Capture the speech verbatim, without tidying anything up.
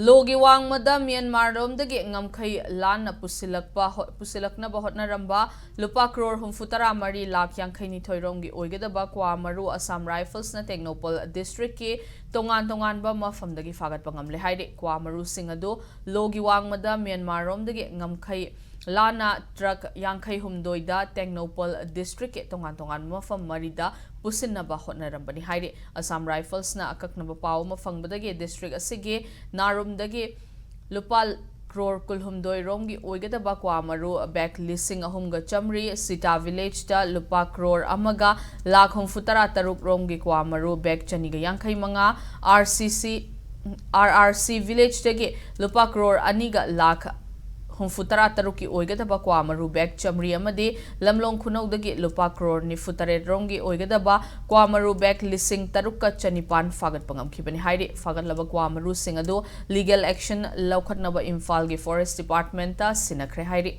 ꯂꯣꯒꯤ ꯋꯥꯡꯃꯗ ꯃ꯭ꯌꯥꯟꯃꯥꯔꯔꯣꯝꯗꯒꯤ ꯉꯝꯈꯩ ꯂꯥꯟꯅ ꯄꯨꯁꯤꯜꯂꯛꯄ ꯍꯣ- ꯄꯨꯁꯤꯜꯂꯛꯅꯕ ꯍꯣꯠꯅꯔꯝꯕ ꯂꯨꯄꯥ ꯀ꯭ꯔꯣꯔ ꯍꯨꯝꯐꯨ ꯇꯔꯥ ꯃꯔꯤ ꯂꯥꯈ ꯌꯥꯡꯈꯩ ꯅꯤꯊꯣꯏ ꯔꯣꯝꯒꯤ ꯑꯣꯏꯒꯗꯕ ꯀ꯭ꯋꯥ ꯃꯔꯨ ꯑꯁꯥꯝ ꯔꯥꯏꯐꯜꯁꯅ ꯇꯦꯡꯅꯧꯄꯜ ꯗꯤꯁꯇ꯭ꯔꯤꯛꯀꯤ ꯇꯣꯉꯥꯟ ꯇꯣꯉꯥꯟꯕ ꯃꯐꯝꯗꯒꯤ ꯐꯥꯒꯠꯄ ꯉꯝꯂꯦ ꯍꯥꯏꯔꯤ꯫ ꯀ꯭ꯋꯥ ꯃꯔꯨꯁꯤꯡ ꯑꯗꯨ ꯂꯣꯒꯤ ꯋꯥꯡꯃꯗ ꯃ꯭ꯌꯥꯟꯃꯥꯔꯔꯣꯝꯗꯒꯤ ꯉꯝꯈꯩ ꯂꯥꯟꯅ ꯇ꯭ꯔꯛ ꯌꯥꯡꯈꯩ ꯍꯨꯝꯗꯣꯏꯗ ꯇꯦꯡꯅꯧꯄꯜ ꯗꯤꯁꯇ꯭ꯔꯤꯛꯀꯤ ꯇꯣꯉꯥꯟ ꯇꯣꯉꯥꯟꯕ ꯃꯐꯝ ꯃꯔꯤꯗ ꯄꯨꯁꯤꯟꯅꯕ ꯍꯣꯠꯅꯔꯝꯕꯅꯤ ꯍꯥꯏꯔꯤ꯫ ꯑꯁꯥꯝ ꯔꯥꯏꯐꯜꯁꯅ ꯑꯀꯛꯅꯕ ꯄꯥꯎ ꯑꯃ ꯐꯪꯕꯗꯒꯤ ꯗꯤꯁꯇ꯭ꯔꯤꯛ ꯑꯁꯤꯒꯤ ꯅꯥꯔꯨꯝꯗꯒꯤ ꯂꯨꯄꯥ ꯀ꯭ꯔꯣꯔ ꯀꯨꯜꯍꯨꯝꯗꯣꯏ ꯔꯣꯝꯒꯤ ꯑꯣꯏꯒꯗꯕ ꯀ꯭ꯋꯥ ꯃꯔꯨ ꯕꯦꯛ ꯂꯤꯁꯤꯡ ꯑꯍꯨꯝꯒ ꯆꯥꯃꯔꯤ, ꯁꯤꯇꯥ ꯚꯤꯂꯦꯖꯇ ꯂꯨꯄꯥ ꯀ꯭ꯔꯣꯔ ꯑꯃꯒ ꯂꯥꯈ ꯍꯨꯝꯐꯨ ꯇꯔꯥ ꯇꯔꯨꯛ ꯔꯣꯝꯒꯤ ꯀ꯭ꯋꯥ ꯃꯔꯨ ꯕꯦꯛ ꯆꯅꯤꯒ ꯌꯥꯡꯈꯩ ꯃꯉꯥ, ꯑꯥꯔ ꯁꯤ ꯁꯤ, ꯑꯥꯔ ꯑꯥꯔ ꯁꯤ ꯚꯤꯂꯦꯖꯇꯒꯤ ꯂꯨꯄꯥ ꯀ꯭ꯔꯣꯔ ꯑꯅꯤꯒ ꯂꯥꯈ ꯍꯨꯝꯐꯨ ꯇꯔꯥ ꯇꯔꯨꯛꯀꯤ ꯑꯣꯏꯒꯗꯕ ꯀ꯭ꯋꯥ ꯃꯔꯨ ꯕꯦꯛ ꯆꯥꯃꯔꯤ ꯑꯃꯗꯤ ꯂꯝꯂꯣꯡ ꯈꯨꯅꯧꯗꯒꯤ ꯂꯨꯄꯥ ꯀ꯭ꯔꯣꯔ ꯅꯤꯐꯨ ꯇꯔꯦꯠ ꯔꯣꯝꯒꯤ ꯑꯣꯏꯒꯗꯕ ꯀ꯭ꯋꯥ ꯃꯔꯨ ꯕꯦꯛ ꯂꯤꯁꯤꯡ ꯇꯔꯨꯛꯀ ꯆꯅꯤꯄꯥꯟ ꯐꯥꯒꯠꯄ ꯉꯝꯈꯤꯕꯅꯤ ꯍꯥꯏꯔꯤ꯫ ꯐꯥꯒꯠꯂꯕ ꯀ꯭ꯋꯥ ꯃꯔꯨꯁꯤꯡ ꯑꯗꯨ ꯂꯤꯒꯦꯜ ꯑꯦꯛꯁꯟ ꯂꯧꯈꯠꯅꯕ ꯏꯝꯐꯥꯜꯒꯤ ꯐꯣꯔꯦꯁ ꯗꯤꯄꯥꯔꯠꯃꯦꯟꯠꯇ ꯁꯤꯟꯅꯈ꯭ꯔꯦ ꯍꯥꯏꯔꯤ꯫